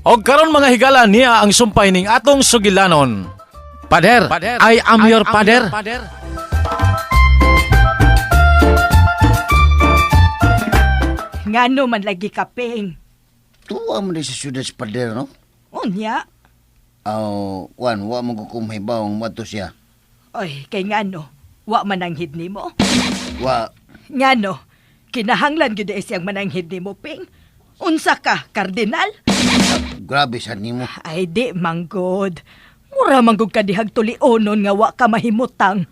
Og karon mga higala niya ang sumpay ning atong sugilanon. Pader, I am your pader. Ngano man lagi kaping. Tuwa mo na sa syudad sa pader, no? Unya. Aw, Juan, wa mo ko kumhibaw ang mato siya. Oy, kay ngano, wa mananghid nimo. Wa, Ngano, kinahanglan gyud ay siyang mananghid nimo, Ping. Unsa ka, kardinal? Grabe sa nimo. Ay di manggod. Mura manggod ka dihag tulionon nga wa ka mahimutang.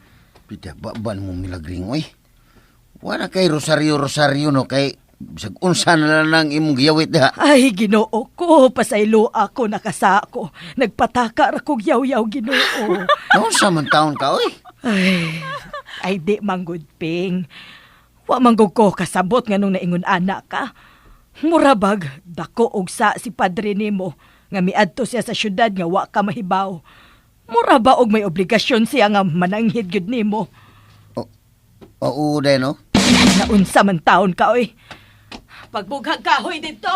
Pita, ba mo milagring, oy? Wala kay Rosario Rosario, no? Kay, bisag unsa na lang ang imong giyawit diha. Ay, Ginoo ko, pasaylo ako nakasako. Nagpataka ra kog yaw-yaw, Ginoo. Naunsa man taon ka, oy? Ay, ay di manggod, Ping. Wa manggod ko kasabot nga nung naingon ana ka. Murabag, dako og sa si padre nimo nga miadto siya sa syudad nga wa ka mahibaw. Mura ba og may obligasyon siya nga mananghid gyud nimo? Oo, day, no? Naunsa man taon ka, oy. Pagbughag kahoy dito.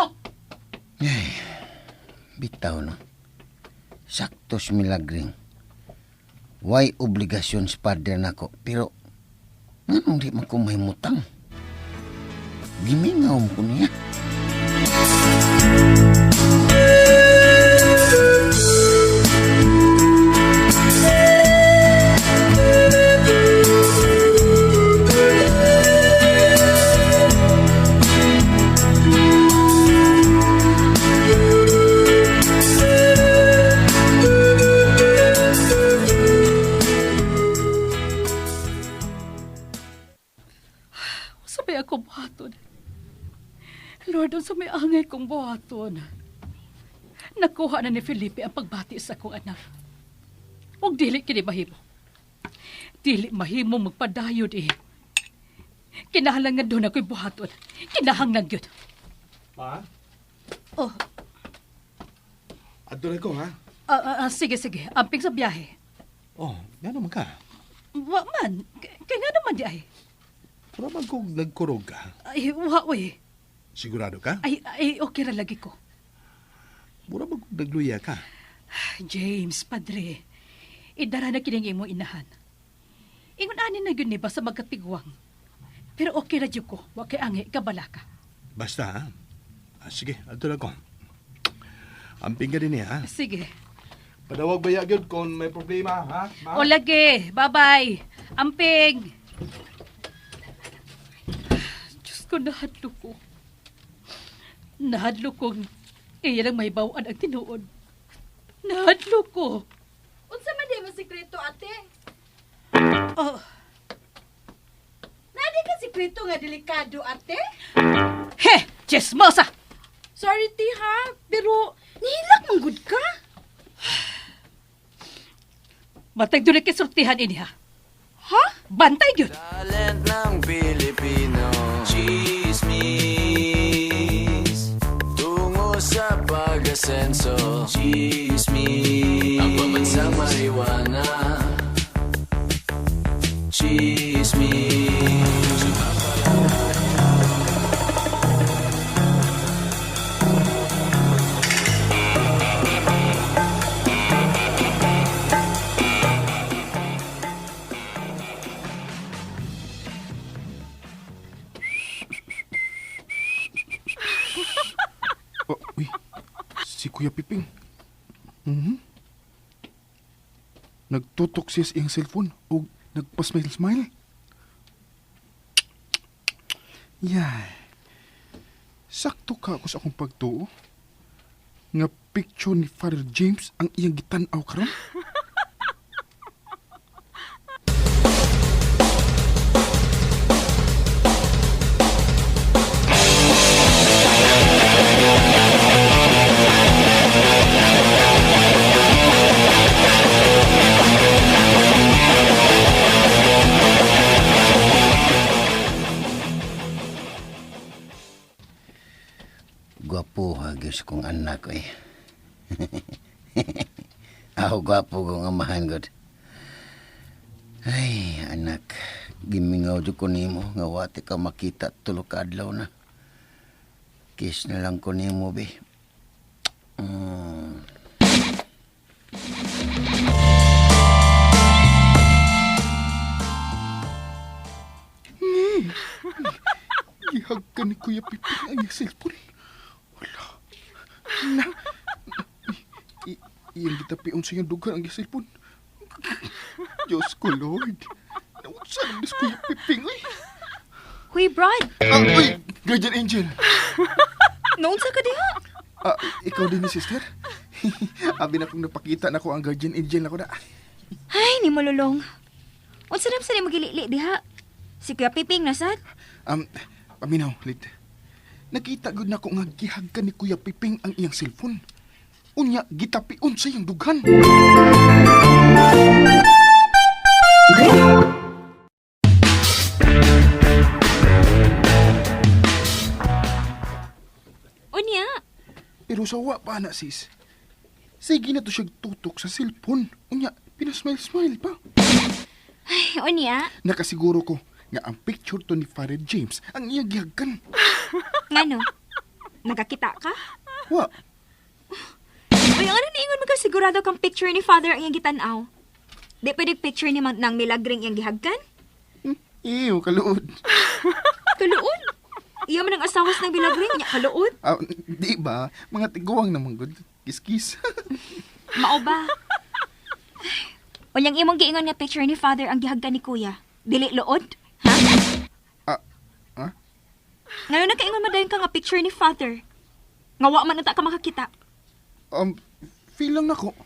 Bitaw, no? Sakto si milagring. Way obligasyon sa padre nako, pero nganong di man ko mahimutang? Gimingaw mo ko niya. Sa may akong buhaton. Lord, unsa may angay kong buhaton. Nakuha na ni Felipe ang pagbati sa akong anak. Ug dili kini mahimo. Dili mahimo magpadayod eh. Kinahanglan nga doon ako'y buhaton. Kinahanglan gyud. Ma? Oh, Adto na ko, ha? Sige, sige. Amping sa biyahe. Oh, nga naman ka. Wa man. Kaya nga naman di ay. Pura man kong nagkurog ka. Ay, wa, oy. Sigurado ka? Ay, ay, okay ra lagi ko. Mura man kong nagluya ka. James, padre, idara na kining imong inahan. Ingon ani na gyud ni ba sa magkatigwang. Pero okay ra jud ko, wa kay angi kabalaka. Basta, ha? Ah, sige, adto na ko. Amping ka din niya, ha? Sige. Padawag ba gyud kung may problema, ha? Ma? O lagi, bye-bye. Amping. Diyos ko, nahadlo ko. Nahadlo ko. Iya lang may bawaan ang tinuod. Nahadlo ko. Unsa man di mo sikreto, ate? Oh, Nadi ka sikreto nga delikado, ate? he, chismosa! Sorry, ti ha, pero nihilak man gud ka. Matag doon kisultihan ini ha. Ha? Bantay yun. Talent ng Pilipino, Chismis. Tungo sa pag-asenso, Chismis. Ang pambansang marijuana, Chismis. Oh, uy, si Kuya Piping. Mhm. Nagtutok siya sa iyang cellphone o nagpa-smile-smile. Yay. Sakto ka ako sa akong pagtuo. Nga picture ni Father James ang iyang gitan-aw karon. Gwapo ha, Diyos kong anak, oy. Ako gwapo kong amahan, God. Ay, anak, gimingaw jud ko nimo nga wati ka makita tulo ka adlaw na. Kiss na lang ko nimo, be. Gihag ka ni Kuya Piping ang iyang cellphone. Wala. Na. Iyang gitapion sa iyang dugan ang iyang cellphone. Diyos ko, Lord. Naunsa naman si Kuya Piping, uy. Huy, Brad! Ah, uy, Guardian Angel. Noon sa ka diha? Ah, ikaw din ni sister? Abi na kong napakita na ko ang Guardian Angel na ko na. Ay, ni malulong. Unsa na sa nimo gilili diha? Si Kuya Piping na sad? Paminaw, lit. Nakita gud na ko nga gihag ka ni Kuya Piping ang iyang cellphone. Unya, gitapion sa iyang dughan. Unya. Pero sa wa pa na, sis. Sige na to siya tutok sa cellphone. Unya, pinasmile-smile pa. Ay, unya. Nakasiguro ko nga ang picture to ni Father James ang iyang gihagkan. Ngano? Nagakita ka? Wa, Uy, ano niingon mo ka sigurado kang picture ni Father ang iyang gitan-aw? Di pwede picture ni mang nang milagring iyang gihagkan? Iyo, kaluod. Kaluod. Iya man ang asawas ng milagring niya, kaluod. Ah, di ba? Mga tiguang naman gud. Kiss-kiss. Mao ba? Unyang imong giingon nga picture ni Father ang gihagkan ni Kuya. Dili luod? Ha? Ah, ha? Ngayon nakaingon man dayon ka nga picture ni Father. Nga wa man unta ka makakita. Feel lang nako.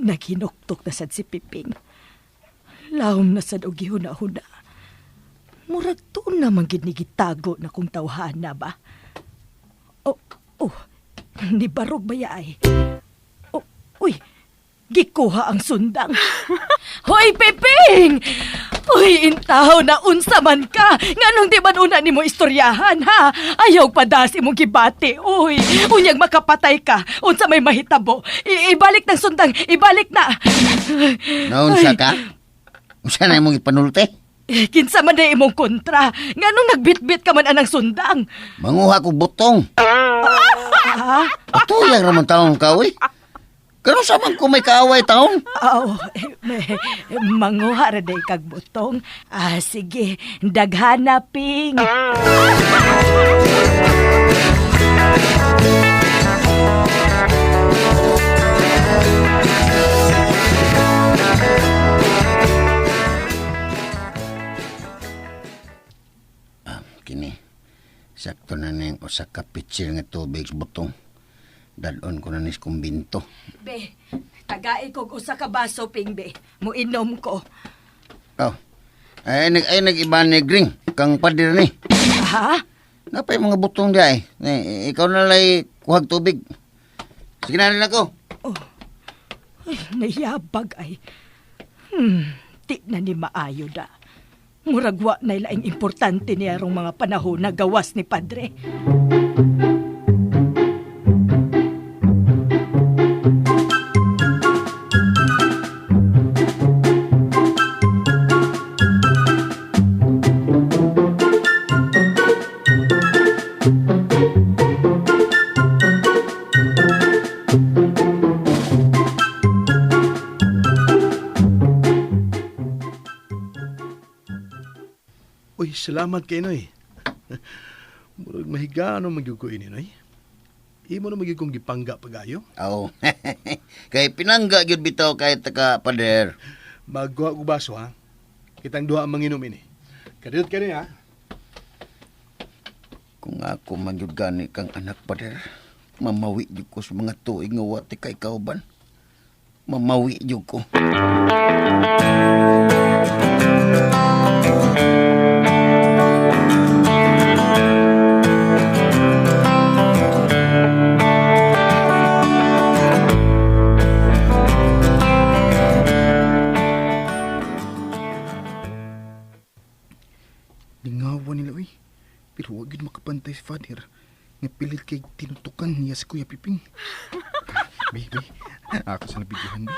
Naghinuktok na sad si Piping. Lahom na sad og gihuna-huna. Murag tuon naman gid ni gitago na kung tawhana ba. Oh, oh, ni barog ba ya ay? Oh, uy, gikuha ang sundang. Hoy, Piping! Uy, intaw na unsa man ka. Nganong di man una nimo istoryahan, ha? Ayaw padas imong gibati, uy. Unyag makapatay ka. Unsa may mahitabo. Ibalik ng sundang, ibalik na. Naunsa ka? Unsa na imong ipanulte? Eh, kinsa man na imong kontra. Nganong nagbitbit ka man anang sundang? Manguha ko butong. Ah, Patuyang raman taong ka, uy. Kano sa man ko may kaaway taong? aw, manguha ra day kag butong. Ah, sige, daghana ping. Ah, kini. Sakto na na yung usa ka pitsil nga tubig sa butong. Dadon ko na nis kumbinto. Be, tagai kog usa ka baso ping be. Muinom ko. Oh. Ay, nag, ay nag-iba ni Gring. Kang padir ni. Ha? Napay mga butong di ay. Eh, ikaw na lay kuhag tubig. Sige na rin ako. Ay, nayabag ay. Di na ni maayo da. Murag wa na laing importante niya rong mga panahon na gawas ni Padre. Uy, salamat kay Noy. Murag mahigano magyug ko ini, Noy. Imo na magyug kong gipangga pagayo. Oo. Kay pinangga gyud bitaw kay taka pader. Magkuha ko baso, ha? Kitang duha ang manginom ini. Kadiyot ka niya, ha? Kung ako man gyud gani kang anak pader, mamawi gyud ko sa mga tuig nga wa ti kay kauban. Mamawi gyud ko. Lingawa nila, uy. Pero wag yun makapantay si Father. Nga pilit kay tinutukan niya si Kuya Piping. Baby, ako sa nabidyohan, bi.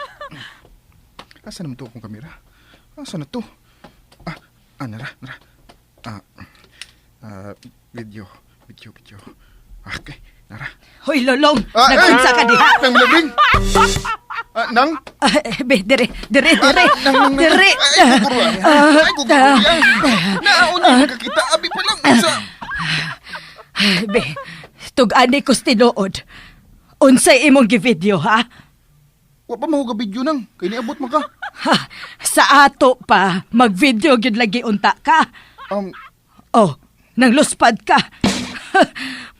Asa naman to akong kamera? Asa na to? Nara, nara. Ah, video, video, video. Okay, nara. Hoy, Lolong, nag-unsa ka diha? Nang Milagring! Ah, nang? Ah, be, dire, dire, dire. Nang, nang, nang. Dire. Ay, kukuruan. Ay, kukuruan. Nauna, nakakita. Abi pa lang. Sa... Be, tug-ani ko tinuod. Unsay imong givideo, ha? Wa pa mo video nang. Kay niabot man ka. Ha, sa ato pa, mag-video gyud lagi unta ka. Oh, nang luspad ka.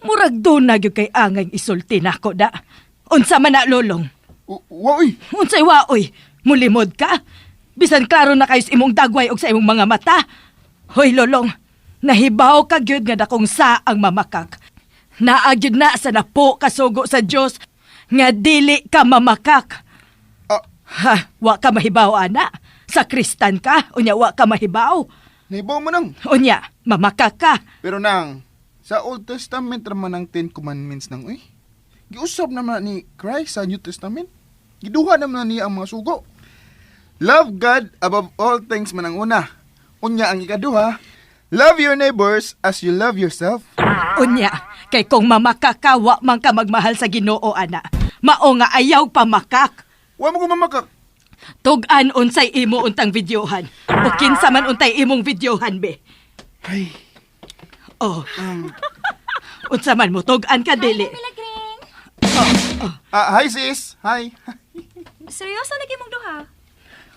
Murag doon na gyud kay angay isulti nako da. Unsa man na, Lolong? Wa oy. Unsay waoy? Mulimod ka? Bisan klaro na kayo sa imong dagway og sa imong mga mata. Hoy, Lolong, nahibaw ka gyud nga dakong sa ang mamakak. Naa gyud na sa napo kasugo sa Dios nga dili ka mamakak. Ah. Ha, wa ka mahibaw ana. Sa kristan ka, unya wa ka mahibaw. Nahibaw mo nang. Unya, mamakak ka. Pero nang, sa Old Testament raman ang Ten Commandments nang uy. Giusab naman ni Christ sa New Testament. Giduha naman niya ang mga sugo. Love God above all things man ang una. Unya ang ikaduha, love your neighbors as you love yourself. Unya, kay kung mamakak ka, wa man ka magmahal sa Ginoo ana. Mao nga ayaw pamakak. Wa mo ko mamakak. Tug-an unsay imo untang videohan. O kinsa man untay imong videohan be. Ay, Oh. Unsa man mo tug-an ka dili. Milagring! ah, hi sis. Hi. Seryoso lagi mong duha?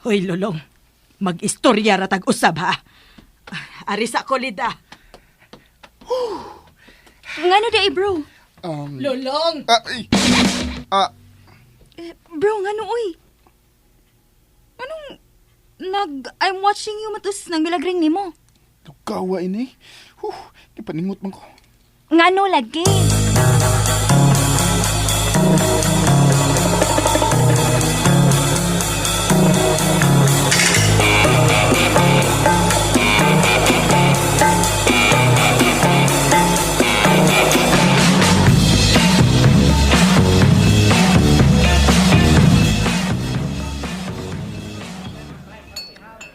Hoy Lolong, mag-istorya ra tag usab ha. Ari sa kolida. Ngano di ay, bro? Lolong, Ah, ay. Ah, Eh, bro, ngano uy? Anong nag I'm watching you matus nang milagring nimo. tugawa ini. Huh, gipaningot man ko. Ngano lagi?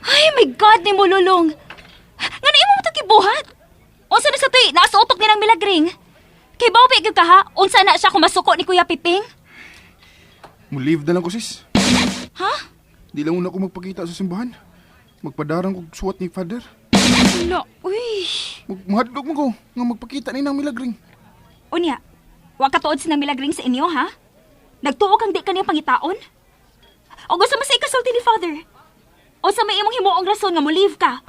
Ay, my God, ni mo lulong. Ngano imo mo to gibuhat? Unsa na sa tuy, nasa utok ni nang milagring. Kay bawi gyud ka ha? Unsa na siya kung masuko ni Kuya Piping? Mo-leave na lang ko sis. Ha? Di lang una ko magpakita sa simbahan. Magpadarang kog suwat ni Father. Ala, uy. Mahadlok mo ko nga magpakita ni nang milagring. Unya, wa ka tuod sa nang milagring sa inyo ha? Nagtuo kang di kaniya pangitaon? O gusto mo sa ikasulti ni Father? O sa may imong himuong rason nga mo leave ka?